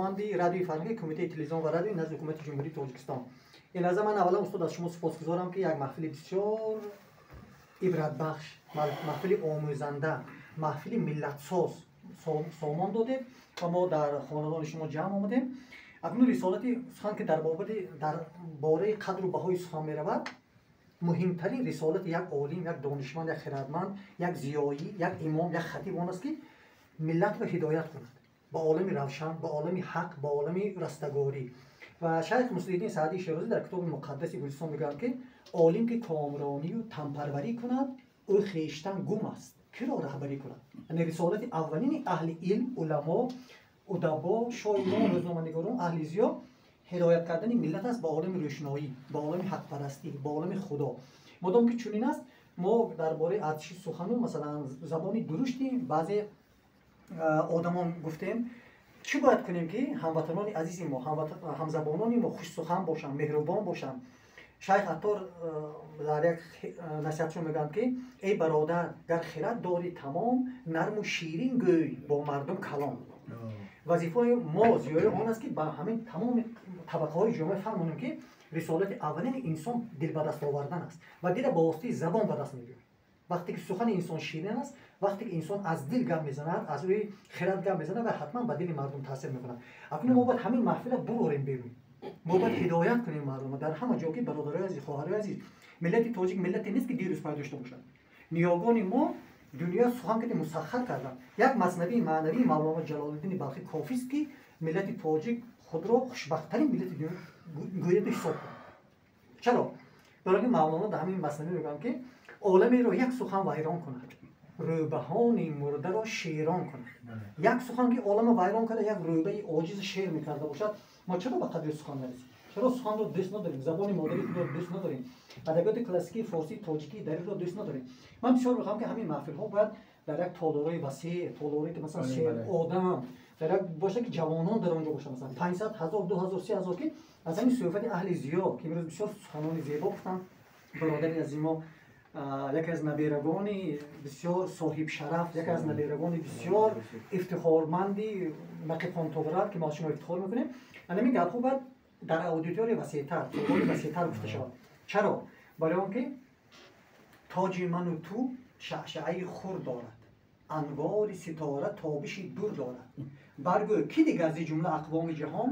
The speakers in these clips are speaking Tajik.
Корманди Радиои Фарҳанги Кумитаи телевизион ва радиои назди Ҳукумати Ҷумҳурии Тоҷикистон. Ин лаҳза ман аввалан, устод, аз шумо сипосгузорам, ки як маҳфили бисёр ибратбахш, маҳфили омӯзанда, маҳфили миллатсоз сомон додед ва мо дар хонадони шумо ҷамъ омадем. Акнун рисолати сухан, ки дар бораи қадру баҳои сухан меравад, муҳимтарин рисолати як олим, як донишманд, як хирадманд, як зиёӣ, як имом, як хатиб он аст, ки миллатро ҳидоят кунад ба олами равшан, ба олами ҳақ, ба олами растагорӣ. Ва шайх Муслиҳиддин Саъдии Шерозӣ дар китоби муқаддаси Гулистон мегӯянд, ки олим ки комронию танпарварӣ кунад, ӯ хештан гум аст, киро раҳбарӣ кунад? Яъне рисолати аввалини аҳли илм, уламо, удабо, шоирон, рӯзноманигорон, аҳли зиё ҳидоят кардани миллат аст ба олами рӯшноӣ, ба олами ҳақпарастӣ, ба олами Худо. Модом ки чунин аст, мо дар бораи арзиши сухану, масалан, забони дурушти баъзе одамон гуфтем. Чӣ бояд кунем, ки ҳамватанони азизи мо, ҳамзабонони мо хушсухан бошанд, меҳрубон бошанд? Шайх Аттор дар як насиҳатшон мегӯянд, ки эй бародар, гар хирад дорӣ тамом, нарму ширин гӯй бо мардум калом. Вазифаи мо, зиёӣ, он аст, ки ба ҳамин тамоми табақаҳои ҷомеа фаҳмонем, ки рисолати аввалини инсон дил ба даст овардан аст ва дила ба воситаи забон ба даст меояд. Вақте ки сухани инсон ширин аст, вақте ки инсон аз дил гап мезанад, аз рӯи хирад гап мезанад ва ҳатман ба дили мардум таъсир мекунад. Акнун мо бояд ҳамин маҳфила бурорем берун, мо бояд ҳидоят кунем мардума дар ҳама ҷо, ки бародарои азиз, хоҳарои азиз, миллати тоҷик миллате нест, ки дирӯз пайдо шуда бошад. Ниёгони мо дунё сухан кади мусаххар карданд. Як маснавии маънавии Мавлоно Ҷалолиддини Балхӣ кофист, ки миллати тоҷик худро хушбахттарин миллати дунё гӯяду ҳисоб кунад. Чаро? Барои ки Мавлоно дар ҳамин маснавӣ мегӯянд, ки оламеро як сухан вайрон кунад, рӯбаҳони мурдаро шерон кунад. Як сухан ки олама вайрон карда, як рӯбаи оҷиз шер мекарда бошад, мо чаро ба қадри сухан нарасем? Чаро суханро дӯст надорем, забони модари худро дӯст надорем, адабиёти классикии форсии, тоҷикии, дариро дӯст надорем? Ман бисёр мехоҳам, ки ҳамин маҳфилҳо бояд дар як толораи васеъ, толоре ки, масалан, се одам дар як бошад, ки ҷавонон дар он ҷо бошанд, масалан, 500, 1000, 2000, 3000, ки аз ҳамин суҳбати аҳли зиё, ки имрӯз бисёр суханони зебо гуфтанд, бародари азизи мо, яке аз наберагони бисёр соҳибшараф, яке аз наберагони бисёр ифтихорманди Нақибхон Тоғрат, ки мо аз шумо ифтихор мекунем, ҳамин гапҳо бояд дар аудиторияи васеътар, толори васеътар гуфта шавад. Чаро? Барои он ки тоҷи ману ту шаъшаъаи хур дорад, анвори ситора тобиши дур дорад. Баргӯ, ки дигар зи ҷумла ақвоми ҷаҳон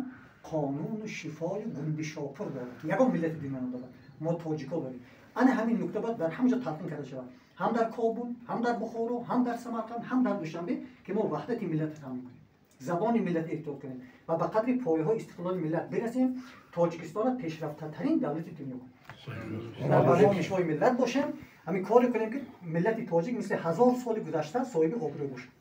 қонуну шифою гундишопур дорад? Ягон миллати дунё надорад, мо тоҷико дорем. Ана ҳамин нукта бояд дар ҳама ҷо талқин карда шавад, ҳам дар Кобул, ҳам дар Бухоро, ҳам дар Самарқанд, ҳам дар Душанбе, ки мо ваҳдати миллатро таъмин кунем, забони миллат эҳтиёт кунем ва ба қадри пояҳои истиқлоли миллат бирасем, Тоҷикистонро пешрафтатарин давлати дунё кунем, дар барои пешвои миллат бошем, ҳамин коре кунем, ки миллати тоҷик мисли 1000 соли гузашта соҳиби обрӯ бошад.